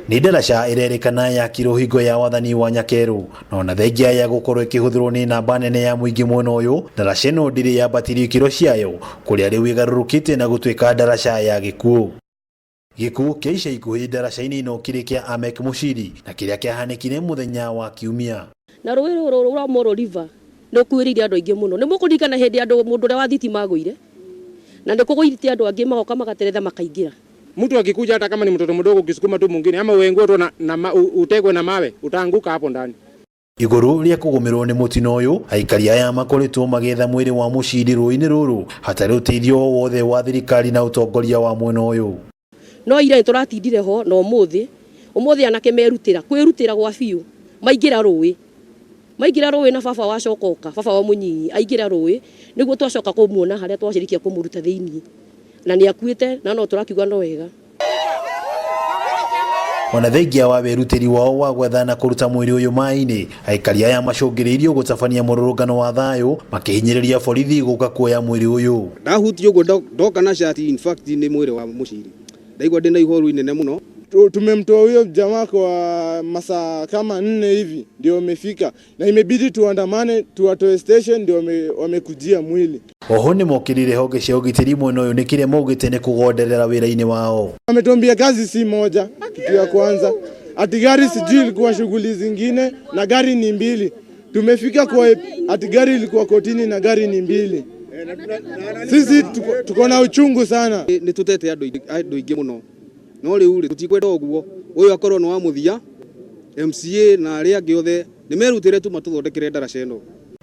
Nĩ ndaraca ĩrerĩkana yakirwo hingo ya wathani wa Nyakerũ, na ona thengia ya gũkorwo ĩkĩhũthĩrwo nĩ namba nene ya mũingĩ mwena ũyũ, ndaraca ĩno ndĩrĩ yambatirio ikĩro ciayo, kũrĩa rĩu ĩgarũrũkĩte na gũtuĩka ndaraca ya gĩkuũ. Gĩkuũ kĩa ica ikuhĩ ndaraca-inĩ ĩno kĩrĩ kĩa Amek Mushiri na kĩrĩa kĩahanĩkire mũthenya wa Kiumia. Na rũĩ rũrũ rwa Molo River nĩ rũkuĩrĩire andũ aingĩ mũno. Nĩ mũkũririkana hĩndĩ andũ mũndũ ũrĩa wa thitima agũire? Na nĩ kũgũithĩtie andũ angĩ magoka magateretha makaingĩra. Mtu akikuja hata kama ni mtoto mdogo ukisukuma tu mwingine ama uengue tu na utegwe na mawe utaanguka hapo ndani. Igũrũ rĩa kũgũmĩrwo nĩ mũtino ũyũ, aikari aya makoretwo magĩetha mwĩrĩ wa Mushiri rũĩ-inĩ rũrũ hatarĩ ũteithio o wothe wa thirikari na ũtongoria wa mwena ũyũ. No ira nĩ tũratindire ho na ũmũthĩ, ũmũthĩ anake merutĩra, kwĩrutĩra gwa biũ, maingĩra rũĩ. Maingĩra rũĩ na baba wacoka oka, baba wa mũnyinyi aingĩra rũĩ, nĩguo twacoka kũmuona harĩa twacirikia kũmũruta thĩinĩ. Na nĩ akuĩte na no tũrakiuga no wega. Ona thengia wa wĩrutĩri wao wa gwetha na kũruta mwĩrĩ ũyũ maĩ-inĩ, aikari aya macũngĩrĩirio gũtabania mũrũrũngano wa thayũ makĩhinyĩrĩria borithi gũka kuoya mwĩrĩ ũyũ. Ndahutia ũguo ndoka na shati, in fact nĩ mwĩrĩ wa Mushiri. Ndaigua ndĩna ihoru inene mũno. Tumemtoa huyo jamaa kwa masaa kama 4 hivi ndio wamefika, na imebidi tuandamane tuwatoe station ndio wamekujia mwili. Oho nĩ mokĩrĩire honge cia ũgitĩri mwena ũyũ nĩ kĩrĩa maugĩte nĩ kũgonderera wĩra-inĩ wao. Wametuambia kazi si moja, kitu ya kwanza ati gari sijui ilikuwa shughuli zingine na gari ni mbili. Tumefika kwa ati gari ilikuwa kotini na gari ni mbili. Sisi tuko na uchungu sana. Nĩ tũtete andũ aingĩ mũno, no rĩu rĩ tũtikwenda ũguo, ũyũ akorwo nĩ wa mũthia. MCA na arĩa angĩ othe nĩ merutĩre tu matũthondekere ndaraca ĩno.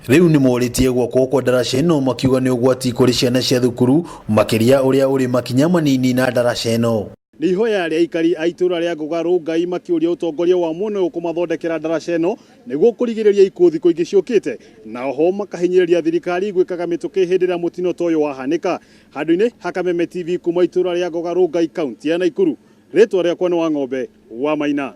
Rĩu nĩ morĩtie gwakwo kwa ndaraca ĩno makiuga nĩ ũgwati kũrĩ ciana cia thukuru makĩria ũrĩa ũrĩ makinya manini na ndaraca ĩno. Nĩ ihoya rĩa aikari a itũra rĩa Ngoga Rũngai makĩũria ũtongoria wa mwena ũyũ kũmathondekera ndaraca ĩno nĩguo kũrigĩrĩria ikuũ thikũ ingĩ ciũkĩte, na oho makahinyĩrĩria thirikari gwĩkaga mĩtũkĩ hĩndĩ ĩrĩa mũtino ta ũyũ wahanĩka. Handũ-inĩ ha Kameme TV kuma itũra rĩa Ngoga Rũngai kaunti ya Naikuru, rĩtwa rĩakwa nĩ Wang'ombe wa Maina.